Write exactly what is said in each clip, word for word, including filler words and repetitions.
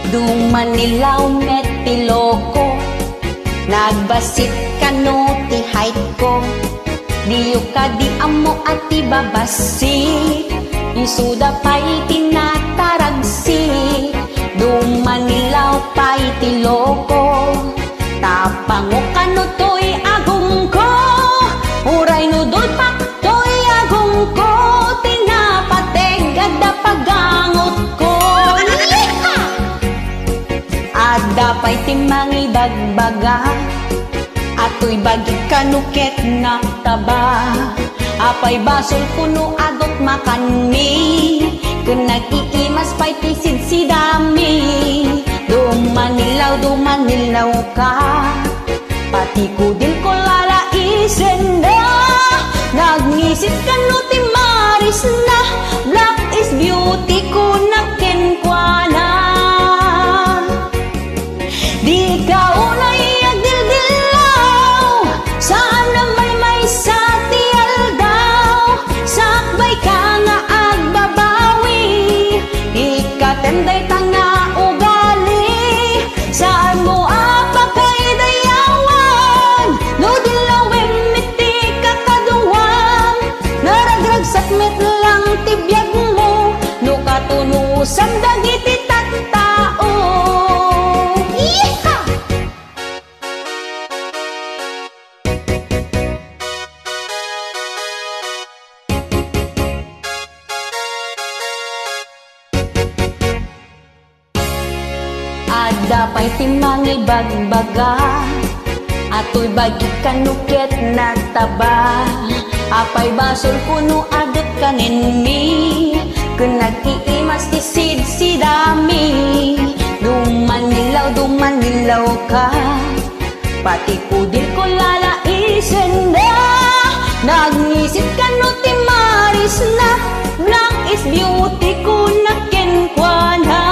Dumanilaw met ti loko, nagbassit kano ti height ko. Diyo kadi ammo a ti babassit, isuda pay ti nataragsit. Dumanilaw pay ti loko, tapango kano toy agumko. Uray no dulpak toy agumko, ti napateg adda pagangotko. Yeeha! Adda pay ti mangibagbaga, atoy bagik kano ket nataba. Apay basolko no adut makanmi, ken nag-iimas pay ti sidsidami. Dumanilaw, dumanilawka. Pati kudilko lalaisenda, nagngisit kano ti marisna, black is beauty kuna kenkuana. Dika unay agdildillaw, saan a maymaysa ti aldaw, sakbayka nga agbabawi, ikkaten dayta nga ugali. Saanmo a pakaidayawan no dillawem met ti kakaduam. Naragragsak met lang ti biagmo no katunusam dagiti tattao. Yeeha! Adda pay ti mangibagbaga, atoy bagik kano ket nataba. Apay basolko no adut kanenmi, ken nag-iimas ti sidsidami. Dumanilaw, dumanilawka. Pati kudilko lalaisenda, nagngisit kano ti marisna, black is beauty kuna kenkuana.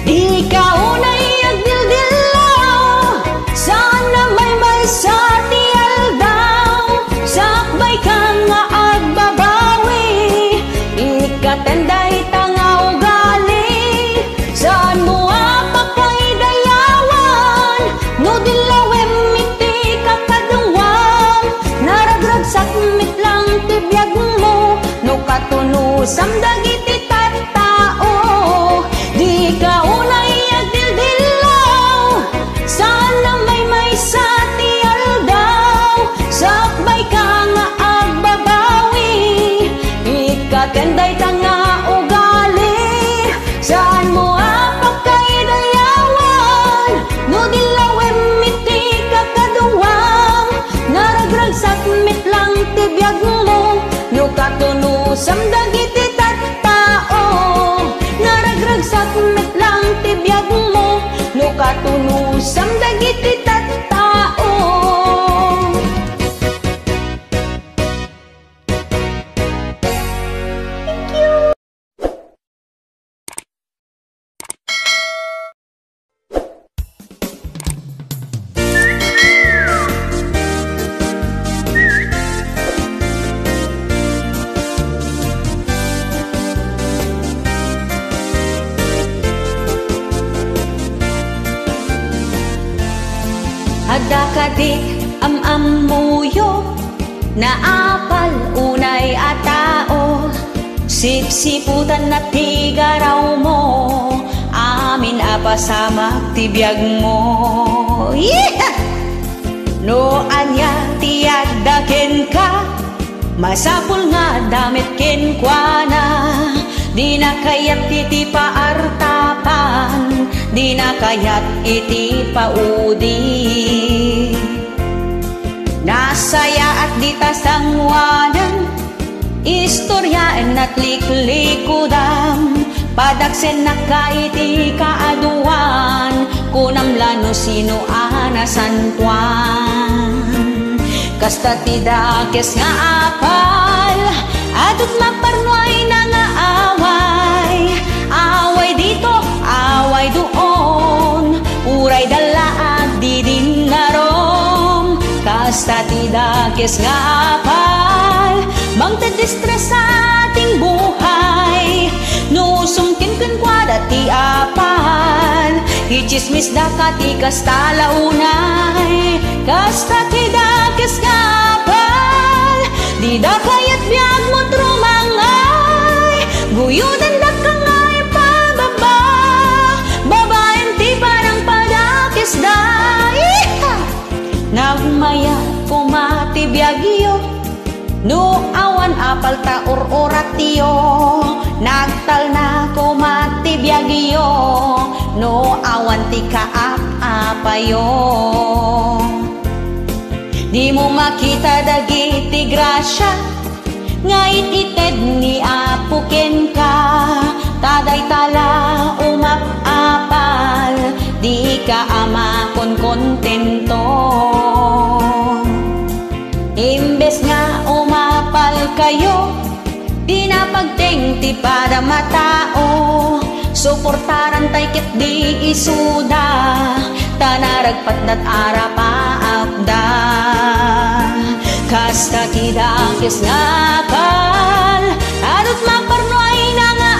Dika unay agdildillaw, saan a maymaysa ti aldaw, sakbayka nga agbabawi, ikkaten dayta nga ugali. Saanmo a pakaidayawan no dillawem met ti kakaduam. Naragragsak met lang ti biagmo no katunusam dagiti tattao. Dika unay agdildillaw, saan a maymaysa ti aldaw, sakbayka nga agbabawi, ikkaten dayta nga ugali. Saanmo a pakaidayawan no dillawem met ti kakaduam. Naragragsak met lang ti biagmo no katunusam dagiti tattao. Naragragsak met lang ti biagmo no katunusam dagiti tattao. Adda kadi am-ammoyo, naapal unay a tao, sipsiputanna ti garawmo, amin a pasamak ti biagmo. Yeeha! No ania ti adda kenka, masapul nga adda met kenkuana. Dina kayat iti paartapan, dina kayat iti paudi. Nasayaat dita sangoanan, istoriaen, natliklikudam, padaksennakka iti kaaduan, kunam la no sino a nasantoan. Kasta ti dakes nga apal, adut maparnuay na nga away, away dito, away doon, uray dalla agdidinnarom. Kasta ti dakes nga apal, mangted estresa ti buhay. No sumkin kenkuada Chismisdaka ti kasta la unay, kasta ti dakes nga apal. Dida kayat biagmo ti rumangay, guyodendak nga ipababa, babaen ti panangpadakesda. Iha! Nagmayat koma ti biagyo, no awan apal ta ur-uratyo. Nagtalna koma ti biagyo, no awan ti kaap-apayo. Dimo makita dagiti grasia nga it-ited ni Apo kenka, ta dayta la umap-apal, dika a makonkontento. Imbes nga umapalkayo, di napagteng ti padam a tao, suportaran tay ket di isuda, ta naragpatdat a rapaapda. Kasta ti dakes nga apal, adut maparnuayna nga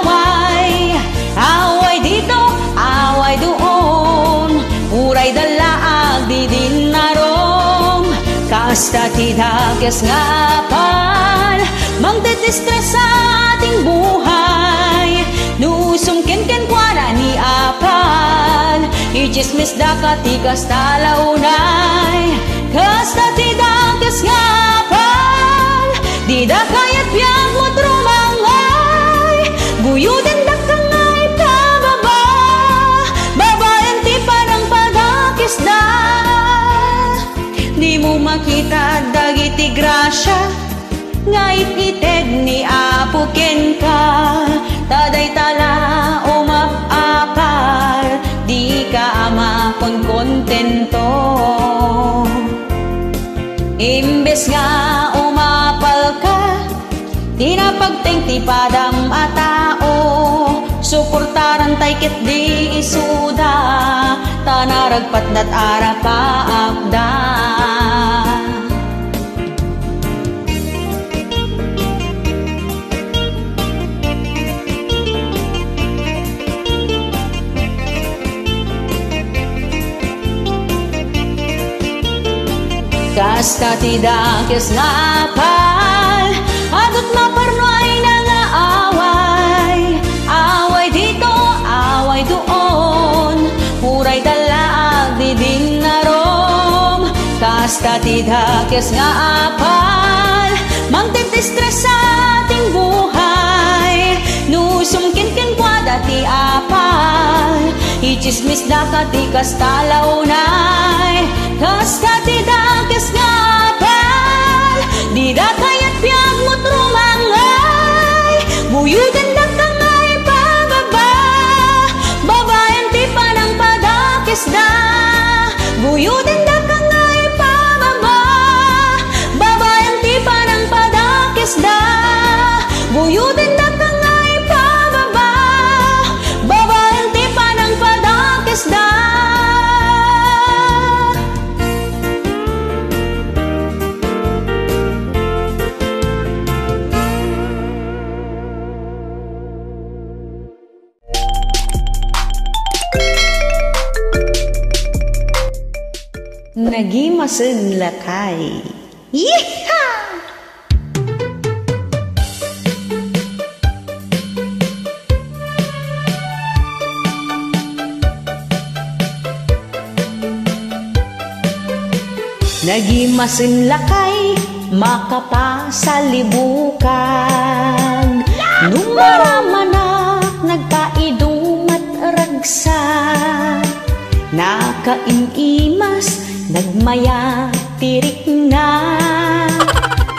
away, away dito, away doon, uray dalla agdidinnarom. Kasta ti dakes nga apal, mangtitistresa ti buhay. No sumken kenkuana ni apal, ichismisdaka ti kasta la unay. Kasta ti dakes nga apal, dida kayat biagmo ti rumangay. Guyodendak nga ipababa, babaen ti panangpadakesda. Dimo makita dagiti grasia nga it-ited ni Apo kenka, ta dayta la umap-apal, dika a makonkontento. Imbes nga umapalka, di napagteng ti padam a tao, suportaran tay ket di isuda, ta naragpatdat a rapaapda. Kasta ti dakes nga apal, adut maparnuayna nga away. Away dito, away doon, uray dalla agdidinnarom. Kasta ti dakes nga apal, mangtitistresa ti buhay. No sumken kenkuada ti apal, ichismisdaka ti kasta la unay. Kasta ti dakes nga apal, dida kayat biagmo ti rumangay. Guyodendak nga ipababa, babaen ti panangpadakesda. Guyodendak nga ipababa, babaen ti panangpadakesda. Guyodendak nga ipababa, babaen ti panangpadakesda. Nagimasen lakay. Yeehaw! Nagimasen lakay, makapasalibukag. No maramanak, nagkaidumat ragsak. Nakaim-imas, nagmayat ti riknak.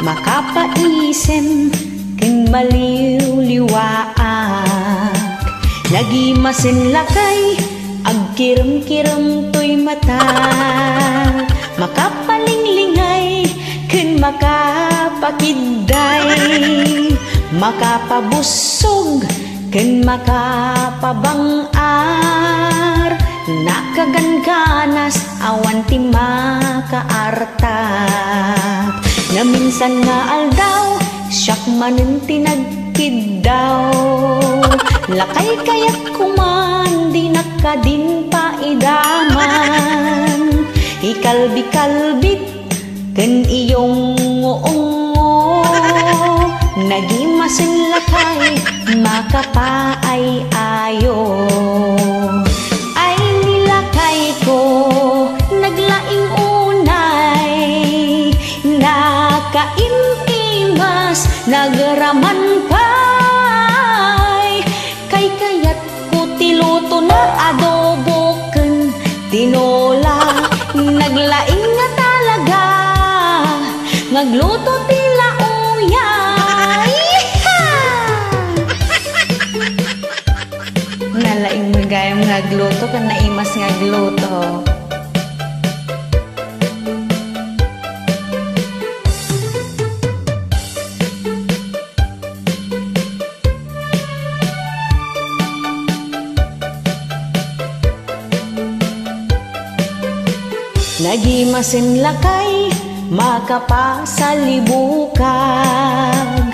Makapaisem ken maliwliwaak. Nagimasen lakay, agkiremkirem toy matak. Makapalinglingay ken makapakidday. Makapabussog ken makapabang-ar. Nakaganganas, awan ti makaartak. Naminsan nga aldaw, siak manen ti nagkiddaw. Lakay, kayat koman, dinak kadin pa idaman, ikalbikalbit ken iyongngoongngo. Nagimasen lakay, makapaay-ayo. Ay ni lakayko, naglaing unay, nakaim-imas, nagraman pay. Kaykayatko ti lutona, adobo ken tinola. Naglaing nga talaga nga agluto ti lauyay. Yeeha! Nalaing met gayam nga agluto ken naimas nga agluto. Nagimasen lakay, makapasalibukag.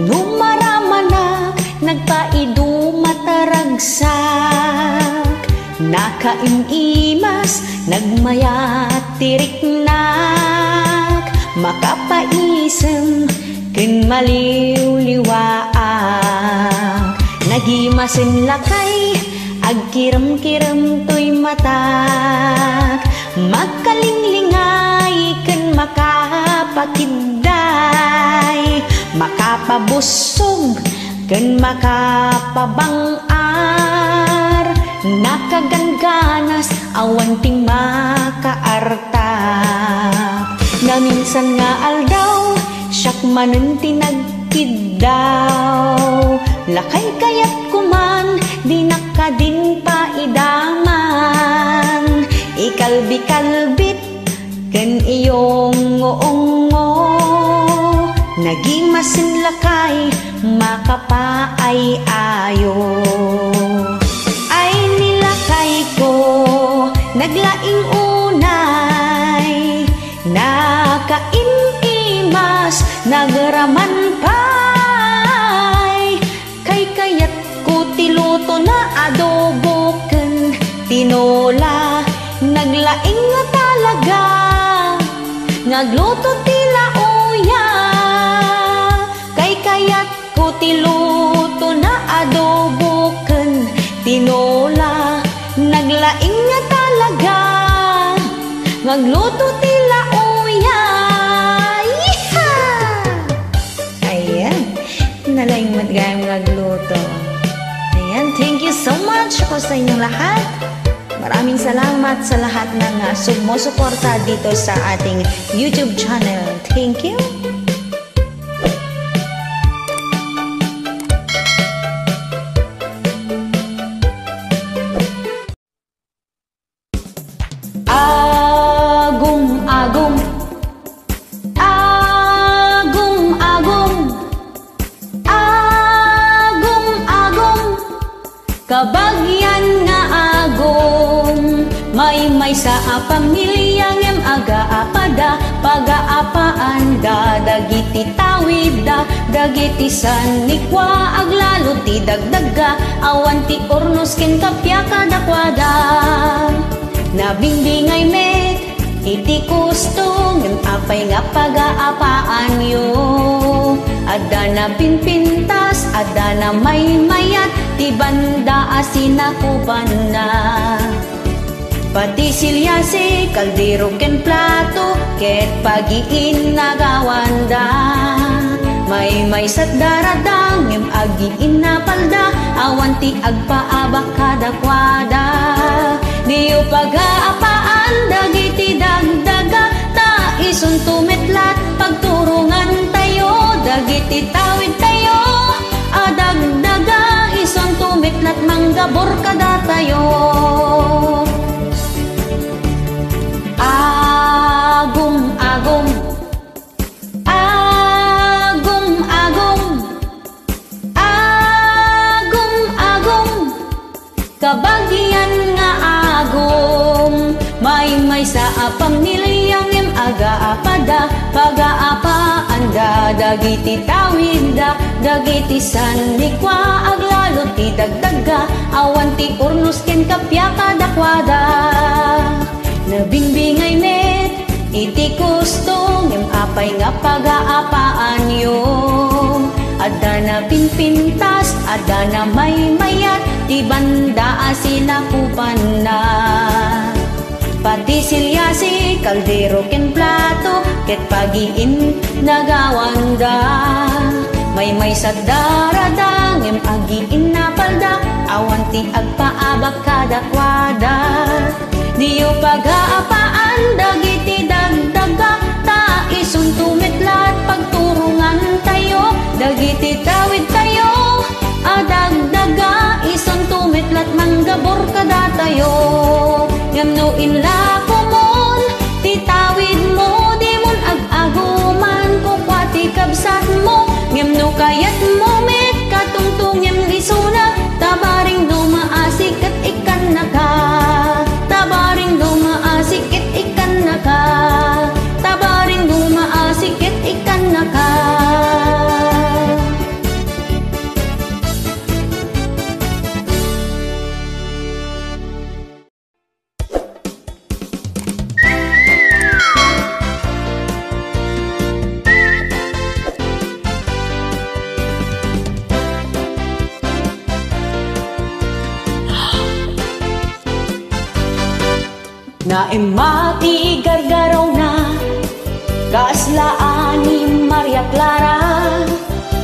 No maramanak, nagpaidumat a ragsak. Nakaim-imas, nagmayat ti riknak. Makapaisem, ken maliwliwaak. Nagimasen lakay, agkiremkirem toy matak. Makalinglingay ken makapakidday. Makapabussog ken makapabang-ar. Nakagangganas, awan ti makaarta. Naminsan nga aldaw, siak manen ti nagkiddaw. Lakay kayatko man, dinak kadin paidaman. Ikalbikalbit ken iyongngoongngo. Nagimasen lakay, makapaay-ayo. Ay ni lakayko, naglaing unay, nakaim-imas, nagraman pay. Kaykayatko ti lutona, adobo ken tinola. Naglaing nga talaga nga agluto ti lauyay. Kaykayatko ti lutona, adobo ken tinola. Naglaing nga talaga nga agluto ti lauyay. Yeeha! Ayan. Nalaing met gayam nga agluto. Ayan. Thank you so much po sa inyong lahat. Maraming salamat sa lahat ng, ah, sumusuporta dito sa ating YouTube channel. Thank you. Agum-agum. Agum-agum. Agum-agum. Kabagian nga agum. Maymaysa a pamilia ngem agaapada, pagaapaanda dagiti tawidda, dagiti sannikua, aglalo ti dagdagga, awan ti urnos ken kappia kadakuada. Nabingbingay met iti kusto, ngem apay nga pagaapaanyo? Adda napimpintas, adda namaymayat ti banda a sinakubanna. Pati silyasi, kaldero ken plato, ket pagiinnagawanda. Maymaysat daradang, ngem agiinnapalda, awan ti agpaabak kadakuada. Diyo pagaapaan dagiti dagdaga, ta isunto met lat pagturongantayo dagiti tawidtayo a dagdaga, isunto met lat manggabur kadatayo. Agum-agum. Agum-agum. Agum-agum. Kabagian nga agum. Maymaysa a pamilia ngem agaapada, pagaapaanda dagiti tawidda, dagiti sannikua, aglalo ti dagdagga, awan ti urnos ken kappia kadakuada. Pagaapaanyo, adda napinpintas, adda namaymayat ti banda a sinakupanna. Pati silyasi, kaldero ken plato, ket pagiin nagawanda. Maymaysat darada, ngem agiin napalda, awan ti agpaabak kadakuada. Diyo pagaapaan dagiti dagdaga, ta isunto met la't pagturongantayo. Dagiti tawidtayo a dagdaga, isunto met la't manggabur kadatayo. Ngem no inlakomon ti tawidmo, dimon ag-aguman kukua ti kabsatmo. Ngem no kayatmo met katungtongem isuna, tabaring no maasik ket ikkannaka. Tabaring no maasik ket ikkannaka. Tabaring no maasik ket ikkannaka. Naemma ti gargarawna, kasla ani Maria Clara,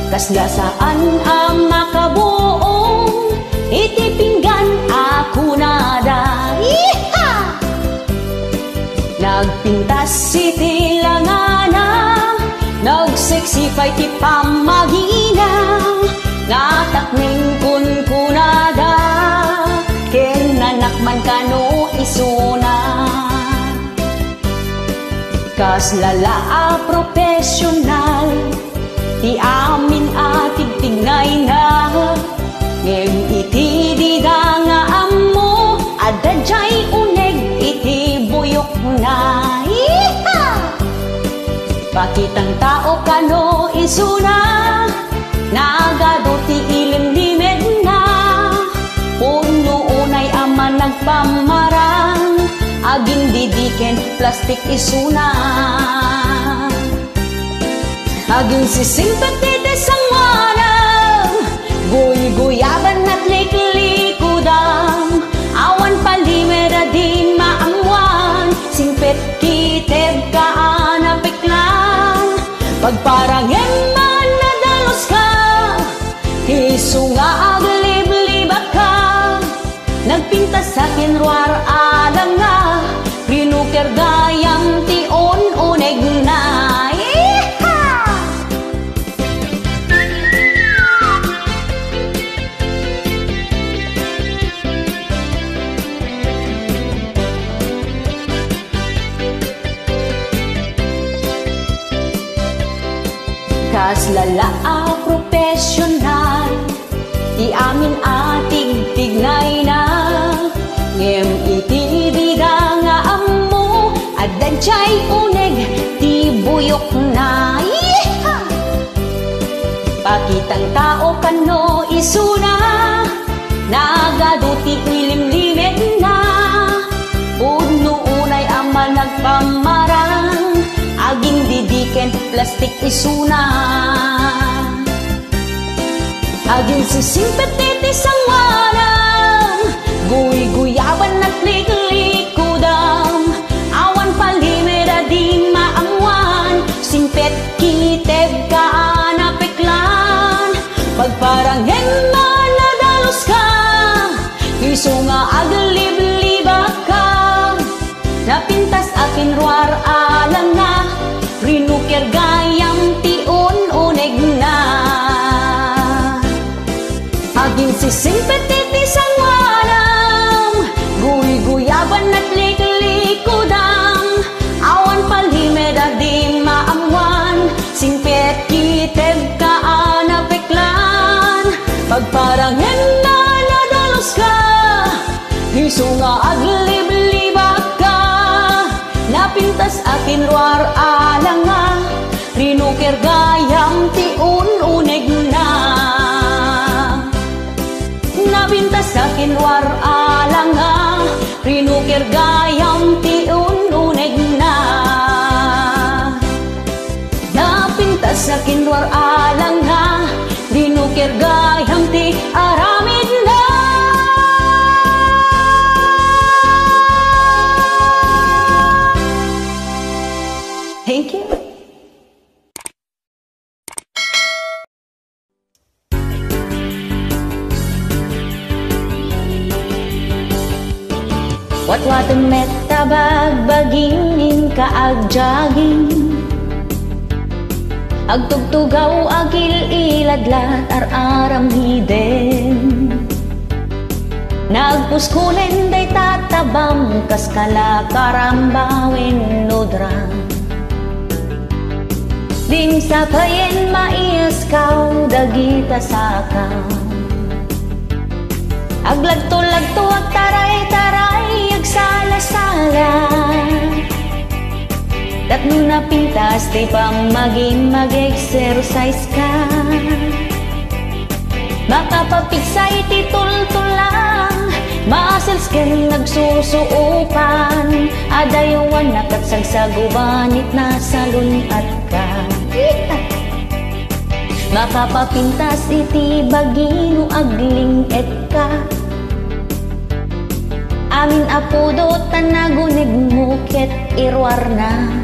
kasla saan a makabuong iti pinggan a kunada. Iha! Nagpintas iti langana, nagseksi pay ti pammagina, natakneng kunkunada, ken nanakman kano isuna. Kasla la a profesional ti amin a tigtignayna, ngem iti dida nga ammo, adda jay uneg iti buyokna. Iha! Pakitang tao kano isuna, nagadu ti ilimlimedna, pudno unay a managpamarang, agindidi ken plastik isuna. Aginsisingpet iti sanguanam, guyguyaban, atliklikudam, awan palimeda di maammuan, singpet kitebka a napeklan, pagparangem man nadaluska, isu nga agliblibakka. Nagpintas a ken ruar a langa, rinuker gayam ti un-unegna. Iha! Kasla la a profesional ti amin a tigtignayna, ngem iti dida nga ammo, adda jay uneg ti buyokna. Iha! Pakitang tao kano isuna, nagadu ti ilimlimedna, pudno unay a managpamarang, agindidi ken plastik isuna. Aginsisingpet iti sanguanam, guyguyaban, atliklikudam, awan palimeda di maammuan, singpet kitebka a napeklan, pagparangem man nadaluska, isu nga agliblibakka. Napintas a ken ruar a langa, rinuker gayam ti un-unegna. Aginsisingpet iti sanguanam, guyguyaban, atliklikudam, awan palimeda di maammuan, singpet kitebka a napeklan, pagparangem man nadaluska, isu nga agliblibakka. Napintas a ken ruar a langa, rinuker gayam ti un-unegna. Napintas a ken ruar a langa, rinuker gayam ti un-unegna. Na Kinruar alang na, dino ket gayam ti aramidna. Thank you. Watwaten met ta bagbagim inka ag-jogging. Agtugtugaw, agil-ilad, lat ar-aramiden. Nagpuskulen dayta tabam kas kalakaramba wenno drum. Dimsapayen maiyaskaw dagita sakam. Aglagto-lagto, agtaray-taray, agsalasala. Tapno napintas ti pammagim, mag-exercise ka. Makapapigsa iti tultulang, muscles ken nagsusuopan. Adaywanna ket sagsagubanit nasalun-atka. Makapapintas iti bagi no agling-etka. Amin a pudot a nagunegmo ket iruarna.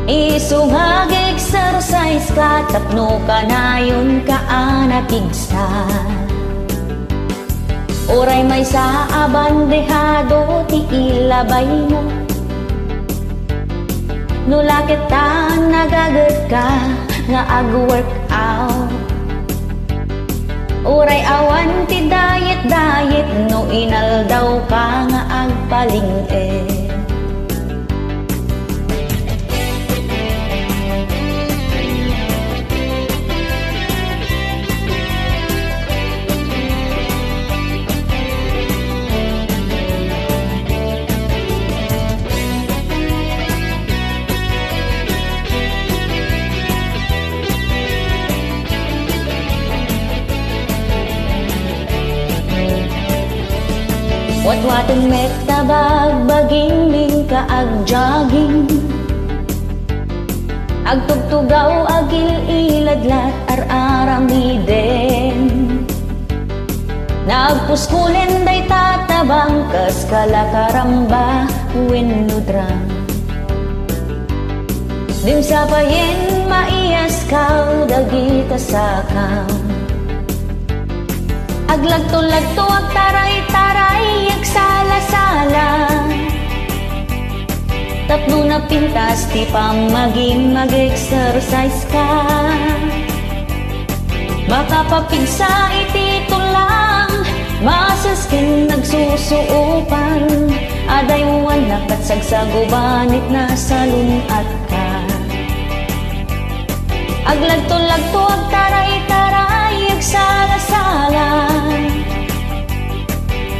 Isu nga ag-exercise ka tapno kanayonka a napigsa. Uray maysa a bandehado ti ilabaymo. No la ket ta nagagetka nga ag-workout, uray awan ti diet-diet no inaldawka nga agpaling-e. Watwaten met ta bagbagim inka ag-jogging. Agtugtugaw, agil-ilad, lat ar-aramiden. Nagpuskulen dayta tabam kas kalakaramba wenno drum. Dimsapayen maiyaskaw dagita sakam. Aglagto-lagto, agtaray-taray, agsalasala. Tapno napintas ti pammagim, mag-exercise ka. Makapapigsa iti tulang, muscles ken nagsusuopan. Adaywanna ket sagsagubanit nasalun-atka. Aglagto-lagto, agtaray-taray, agsalasala.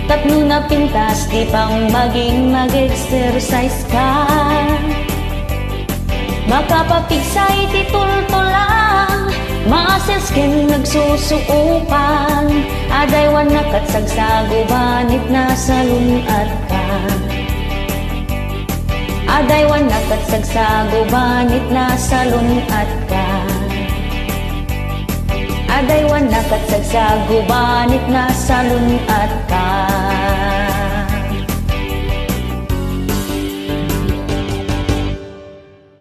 Tapno napintas ti pammagim, mag-exercise ka. Makapapigsa iti tultulang, muscles ken nagsusuopan. Adaywanna ket sagsagubanit nasalun-atka. Adaywanna ket sagsagubanit nasalun-atka. Adaywanna ket sagsagubanit nasalun-atka.